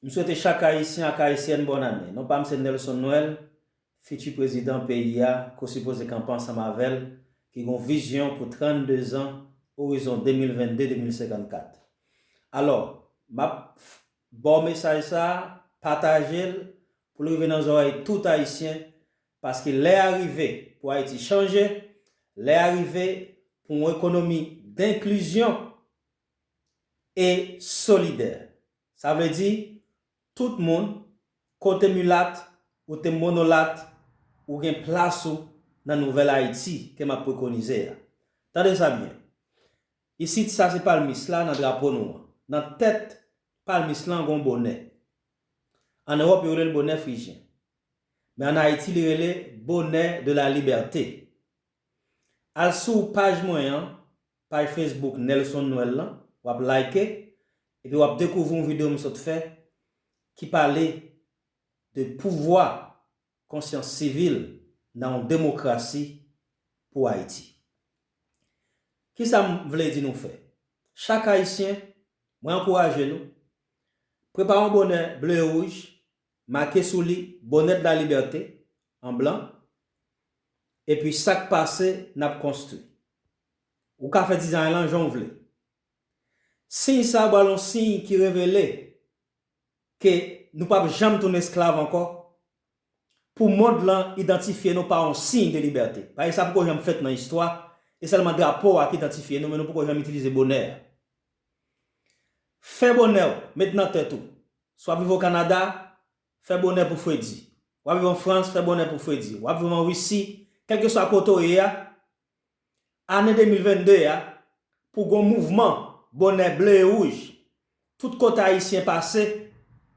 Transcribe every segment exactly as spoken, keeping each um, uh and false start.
M swete chak Ayisyen ak Ayisyèn bòn ane. Non pa m se Nelson Noël, fiti prezidan peyi a, ke w sipoze kanpe ansanm avè l, ki gen yon vizyon pou trannde zan, orizon de mil vennde, de mil senkannkat. Alò, m ap f- ba w mesaj sa a, pataje l pou l rive nan zòrèy tout Ayisyen, paske lè a rive pou Ayiti chanje, lè a rive pou yon ekonomi denklizyon e solidè. Sa vle di, tout moun, ke w te milat, ou te monolat, ou gen plas ou nan nouvèl Ayiti ke m ap prekonize a. Tande sa byen. Isit, sa se palmis la nan drapo nou an. Nan tèt palmis lan, gen yon bonè. Ann Ewòp, yo rele l bonè frijyen. Men ann Ayiti, li rele bonè de la libète. Al sou paj mwen an, paj Facebook Nelson Noël lan, w ap like, epi w ap dekouvri yon videyo m sot fè ki pale de pouvwa konsyans sivil nan yon demokrasi pou Ayiti. Kisa m vle di nou fè? Chak Ayisyen, mwen ankouraje nou, prepare yon bonè ble e wouj, make sou li Bonnet de la Liberté, an blan, epi sa k pase n ap konstwi. Ou ka fè dizay lan jan w vle. Siy sa a pral yon siy ki revele ke nou p ap janm tounen esklav ankò, pou mond lan idantifye nou pa yon siy de libète. Paske sa poko janm fèt nan istwa, e sèlman drapo a k idantifye nou, men nou poko janm itilize bonè a. Fè bonè w, met nan tèt ou. Si w ap viv o Kanada, fè bonè pou Fredi. W ap viv an Frans, fè bonè pou Fredi. W ap viv an Risi, kèlkeswa kote w ye a, ane de mil vennde a, pou gen yon mouvman bonè ble e wouj, tout kote Ayisyen pase,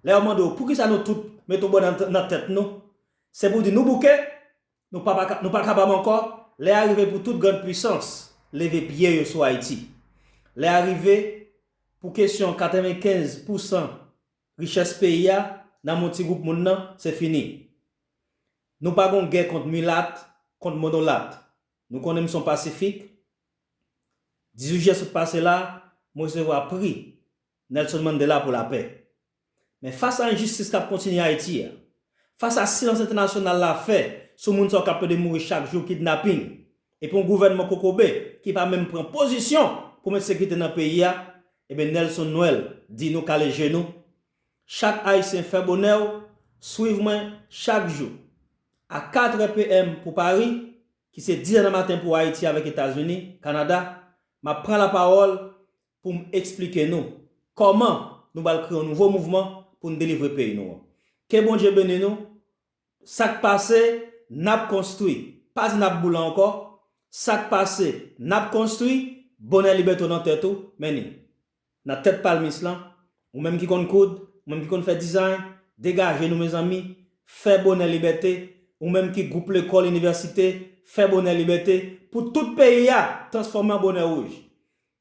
lè yo mande w poukisa nou tout mete yon bonè nan, nan tèt nou, se pou di nou bouke, nou pa, pa, nou pa kapab ankò, lè a rive pou tout grann pwisans leve pye yo sou Ayiti. Lè a rive pou kesyon katrevenkenz pousan richès peyi a nan men yon ti gwoup moun nan, se fini. Nou pa gen yon gè kont milat, kont monolat. Nou konnen m se yon pasifik. Dizuit jen sot pase la, m resevwa pri Nelson Mandela pou lapè. Men fas a enjistis k ap kontinye Ayiti a, fas a silans entènasyonal la fè sou moun sa yo k ap plede mouri chak jou, kidnaping, epi yon gouvènman kokobe ki pa menm pran pozisyon pou met sekirite nan peyi a, ebyen Nelson Noël di nou kale je nou. Chak Ayisyen fè bonè w, swiv mwen chak jou a katrè P M pou Pari, ki se dizè nan maten pou Ayiti avèk Etazini, Kanada, m ap pran lapawòl pou m eksplike nou kòman nou pral kreye yon nouvo mouvman pou n delivre peyi nou an. Ke Bondye beni nou. Sa k pase, n ap konstwi. Pa di n ap boule ankò. Sa k pase, n ap konstwi. Bonè libète w nan tèt ou, men ni nan tèt palmis lan. Ou menm ki konn koud, ou menm ki konn fè dizay, degaje nou, mezanmi. Fè bonè libète. Ou menm ki gwoup lekòl, inivèsite, fè bonè libète. Pou tout peyi a transfòme an bonè wouj.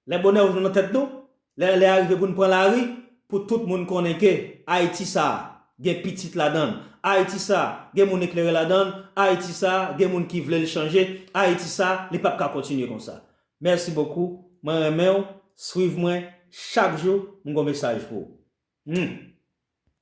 Lè bonè wouj nou nan tèt nou, lè, lè a rive pou n pran lari, pou tout moun konnen ke Ayiti sa a gen pitit ladan l, Ayiti sa a gen moun eklere ladan l, Ayiti sa a gen moun ki vle l chanje, Ayiti sa a li p ap ka kontinye konsa. Mèsi bokou, mwen renmen w, swiv mwen chak jou, m gon mesaj pou ou. Hmm.